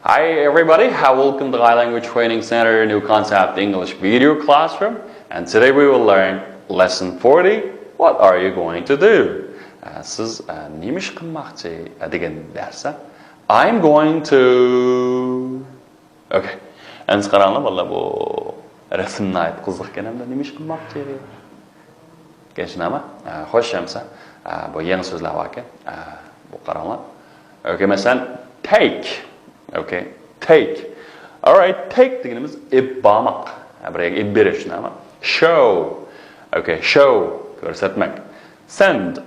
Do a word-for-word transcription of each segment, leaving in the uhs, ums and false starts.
Hi everybody, hi, welcome to Thai Language Training Center New Concept English Video Classroom. And today we will learn lesson forty. What are you going to do? Ә, сіз ә, нема іш қылмақчы ә, деген дәрісі. I'm going to. Okay. Әнсі қараңлар, балалар, бұл рәсім нағайт қызық екен, әмді нема іш қылмақчы. Кешінама. Ә, Хош, Шәмсі. Ә, Бұл еңі сөзлер бар екен. Ә, Бұл қараңлар. Okay, мәсәлән, take. Okay, take. Alright, take дегеніміз іп бамақ. Ә, Бір еңі іп бере шынама. Show. Okay, show. Көрсетмек. Send.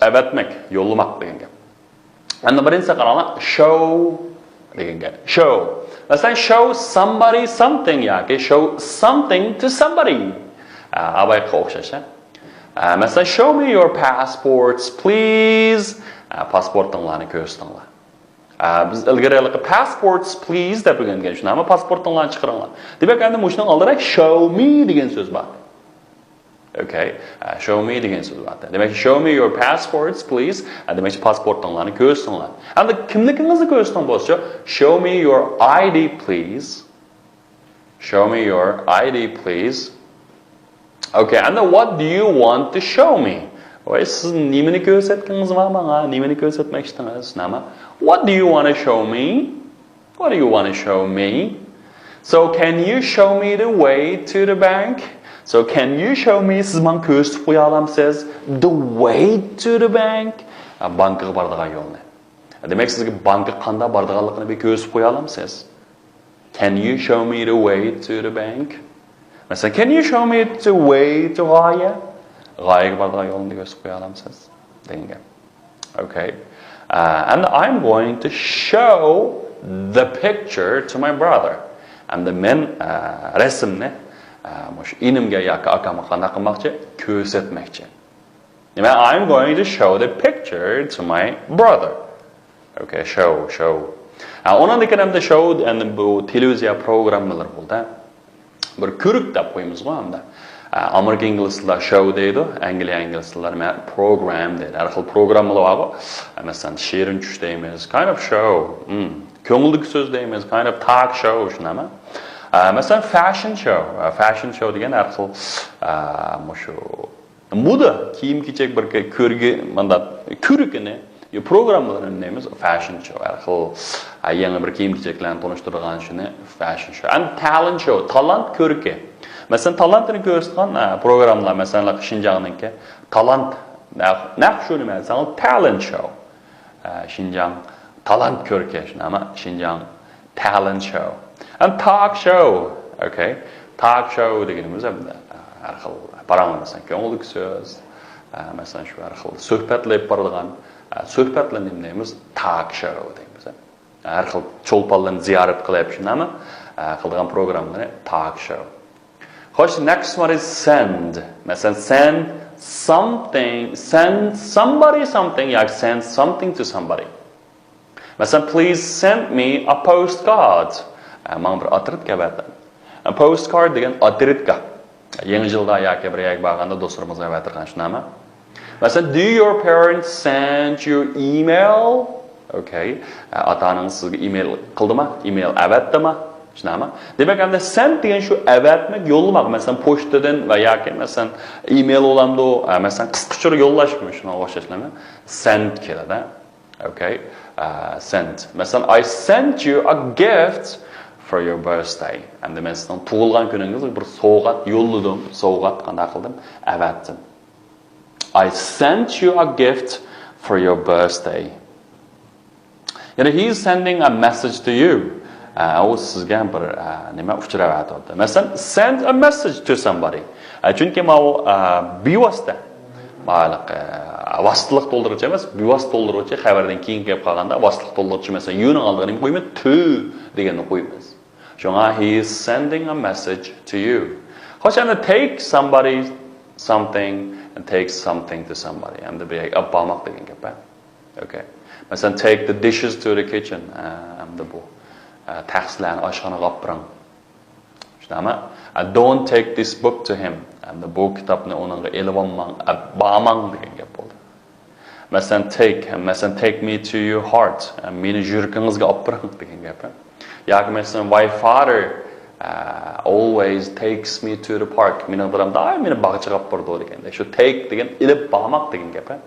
Әвәтмек. Yolламақ деген gap. Әмді бірінші қараңлар. Show деген gap. Show. Мәсәлән, show somebody something яки show something to somebody. Ә, Абайға ұқсас. Ә, Мәсәлән, show me your passports, please. Ә, Паспортыңларны көрсетіңлер. Ә, Біз ілгері passports, please деп үйренген шынама, паспортыңларны шықырыңлар. Демек, әмді мушының алдыра show me деген сөз бар. Okay. Ә, Show me деген сөз бар. Демек, show me your passports, please. Ә, Демек, паспортыңларны көрсетіңлер. Әмді кімнікіңізді көрсетің болса, show me your I D, please. Show me your I D, please. Okay, and then what do you want to show me? Ой, сіз немені көрсеткіңіз ма маңа? Немені көрсетмекшісіңіз? Нама? What do you want to show me? What do you want to show me? So can you show me the way to the bank? So can you show me, сіз маған көрсетіп қоя аламсыз, the way to the bank? Ә, Банкыға бардыған жолны. Демек, сізге банкы қанда бардығанлығын бір көрсетіп қоя аламсыз? Can you show me the way to the bank? Мәселен, can you show me the way to ғайа? Ғайаға бардыған жолын көрсетіп қоя аламсыз? Деген gap. Okay. Uh, and I'm going to show the picture to my brother. Әмді мен ә, рәсімні ә, мүш, інімге яки акама қандай қылмақшы? Көрсетмекші. Demek, I'm going to show the picture to my brother. Okay, show, show. Ha, ondan da keyin show, endi bu televiziya programmalar bo'ldi. Bir ko'rik deb qo'yamiz go hamda. Amerika inglizlar show deydi, Angliya inglizlar program deydi. Har xil programmalar bor go. Masalan, shirin tush deymiz, kind of show. Hmm. Ko'ngillik so'z deymiz, kind of talk show shunami? Masalan, fashion show. Fashion show degan har xil mushu moda kiyim kechak bir ko'rgi manda ko'rikini programmalarni deymiz, fashion show, har xil yangi bir kiyim kechaklarni tanishtiradigan shuni fashion show. And talent show, talant ko'rki. Masalan, talantini ko'rsatgan programmalar, masalan, Shinjongninki talant, naq shu nima desangiz, talent show. Shinjong talant ko'rki, shunami? Shinjong talent show. And talk show. Okay. Talk show deganimiz ham har xil paranglar, masalan, ko'ngillik so'z, masalan, shu har xil suhbatlar olib boradigan suhbatlarni nima deymiz? Talk show deymiz. Har xil cho'lponlarni ziyorat qilib, shunami? Qiladigan programmalarni talk show. Xo'sh, next one is send. Masalan, send something, send somebody something yoki send something to somebody. Masalan, please send me a postcard. Maňa bir otkritka bersin. Postcard degan otkritka. Yangi yilda yoki bir yerga borganda do'stlarimizga bertirgan shunami? Masalan, do your parents send you email? Okay. Ota-onangiz sizga email qildimi? Email avatdimi? Shunami? Demak, endi send degan shu avatmak, yo'llamoq. Masalan, pochtadan va yoki masalan, email bo'lamdi, masalan, qisqacha yo'llashmi? Shunga o'xshashlarmi? Send keladi. Okay. Send. Masalan, I sent you a gift for your birthday. Endi men sizning tug'ilgan kuningizga bir sovg'at yo'lladim. Sovg'at qanday qildim? Avatdim. I sent you a gift for your birthday. Ya'ni he is sending a message to you. U sizga bir nima uchrab aytyapti. Masalan, send a message to somebody. Chunki bu bevosita. Mayli, vositaliq to'ldiruvchi emas, bevosita to'ldiruvchi, xabardan keyin kelib qolganda vositaliq to'ldiruvchi, masalan, you ning oldiga nima qo'yman? To deganni qo'yamiz. Shunga he is sending a message to you. Xo'sh, endi take somebody something and take something to somebody. Endi bu yerga olib bormoq degan gap. Okay. Masalan, take the dishes to the kitchen. Endi bu taxslarni oshxonaga olib boring. Shunami? Don't take this book to him. Endi bu kitobni uningga elib olmang, bormang degan gap bo'ldi. Masalan, take, masalan, take me to your heart. Meni yuragingizga olib boring degan gap. ياكى مەسىلەن، my father uh, always takes me to the park. مېنىڭ دادام دائىم مېنى باغچىغا ئاپىرىدۇ دېگەندەك. شۇ take دېگەن ئېلىپ بارماق دېگەن گەپ.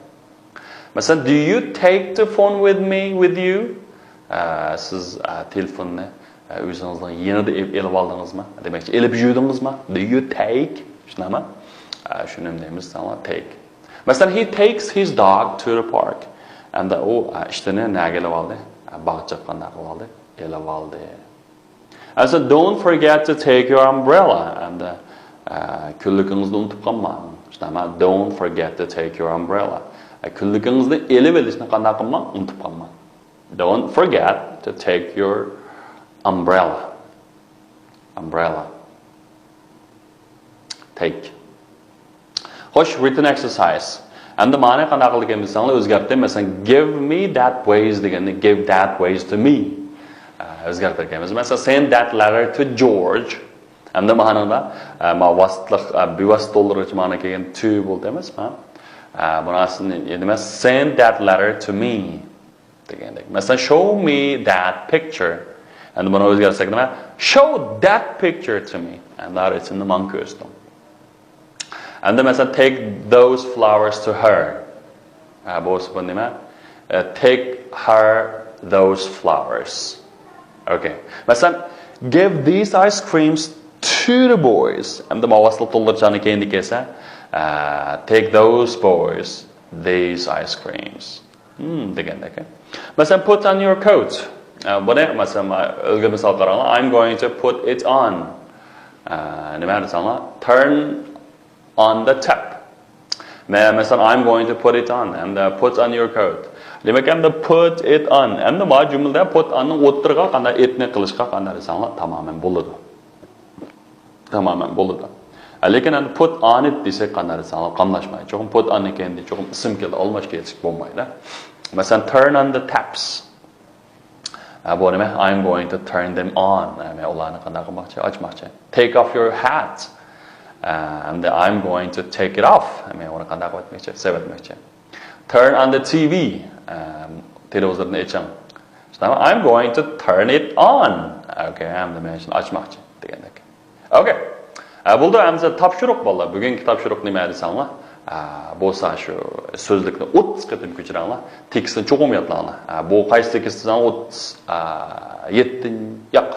مەسىلەن، do you take the phone with me, with you? ئە، سىز ئە، تېلېفوننى ئە، ئۆزىڭىزنىڭ يېنىدا ئېلىپ ئېلىپ ئالدىڭىزمۇ؟ دېمەكچى، ئېلىپ يۈردىڭىزمۇ؟ Do you take? شۇنداقمۇ؟ ئە، شۇنى دەيمىز، تامام، take. مەسىلەن، he takes his dog to the park. ئەمدى ئۇ ئە، ئىتىنى نەگە ئېلىپ ئالدى؟ ئە، باغچىغا قانداق قىلىپ ئالدى؟ ئېلىپ ئالدى. ئەمسە، don't forget to take your umbrella. ئەمدى ئە، كۈنلۈكىڭىزنى ئۇنتۇپ قالماڭ. شۇنداقمۇ؟ Don't forget to take your umbrella. ئە، كۈنلۈكىڭىزنى ئېلىپ ئېلىشنى قانداق قىلماڭ؟ ئۇنتۇپ قالماڭ. Don't forget to take your umbrella. Umbrella. Take. خوش، written exercise. ئەمدى مانا قانداق قىلىدىكەن دېسەڭلار، ئۆزگەرتتى. مەسىلەن، give me that vase دېگەننى give that vase to me. ئە، ئۆزگەرتىدىكەنمىز. مەسىلەن، send that letter to George. ئەمدى مانا، ئە، ما ۋاسىتىلىق، ئە، بىۋاسىتە تولدۇرغۇچ مانا كەلگەن to بولدى ئەمەسمۇ؟ ئە، بۇنىڭ ئاستىدا نېمە؟ Send that letter to me دېگەندەك. مەسىلەن، show me that picture. ئەمدى بۇنى ئۆزگەرتسەك نېمە؟ Show that picture to me. ئەمدى رەسىمنى ماڭا كۆرسىتىڭ. ئەمدى مەسىلەن، take those flowers to her. ئە، بولسا بۇ نېمە؟ ئە، take her those flowers. Okay. مەسىلەن، give these ice creams to the boys. ئەمدى ما ۋاسىتىلىق تولدۇرۇش جانى كەينىدە كەلسە، ئە، take those boys these ice creams. Hmm، دېگەندەك. مەسىلەن، put on your coat. ئە، بۇنى، مەسىلەن، ئىلگىرى مىسال قاراڭلار. I'm going to put it on. ئە، نېمە دېسەڭلار؟ Turn on the tap. مە-، مەسىلەن، I'm going to put it on. ئەمدى put on your coat. دېمەك، ئەمدى put it on. ئەمدى ما جۈملىدە put on نىڭ ئوتتۇرىغا قانداق it نى قىلىشقا قانداق دېسەڭلار، تامامەن بولىدۇ. تامامەن بولىدۇ. لېكىن ئەمدى put on it دېسەك قانداق دېسەڭلار، قاملاشمايدۇ. چوقۇم put on نى كەينىدە چوقۇم ئىسىم كېلىدۇ، ئالماش كېلىشكە بولمايدۇ. مەسىلەن، turn on the taps. ئە، بۇ نېمە؟ I'm going to turn them on. ئە، مەن ئۇلارنى قانداق قىلماقچى؟ ئاچماقچى. Take off your hat. ئە، ئەمدى I'm going to take it off. مەن ئۇنى قانداق قىلىۋەتمەكچى؟ سېلىۋەتمەكچى. Turn on the T V. ئە، تېلېۋىزورنى ئېچىڭ. شۇنداقمۇ؟ I'm going to turn it on. Okay، ئەمدى مەن شۇنى ئاچماقچى دېگەندەك. Okay. ئە، بولدى، ئەمدى تاپشۇرۇق بالىلار. بۈگۈنكى تاپشۇرۇق نېمە دېسەڭلار؟ ئە، بولسا شۇ سۆزلۈكنى ئوتتۇز قېتىم كۆچۈرۈڭلار. تېكىستنى چوقۇم يادلاڭلار. ئە، بۇ قايسى تېكىست دېسەڭلار، ئوتتۇز، ئە، يەتتىنچى، ياق،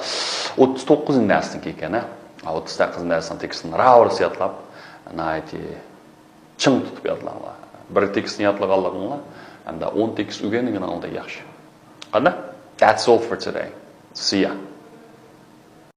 ئوتتۇز توققۇزىنچى دەرسنىڭكى ئىكەن، ھە؟ ئە، ئوتتۇز سەككىزىنچى دەرسنىڭ تېكىستىنى راۋۇرۇس يادلاپ، ناھايىتى چىڭ تۇتۇپ يادلاڭلار. بىر تېكىستنى يادلىغانلىقىڭلار، ئەمدى ئون تېكىست ئۆگەنگىنىڭدەك ياخشى. قانداق؟ That's all for today. See ya.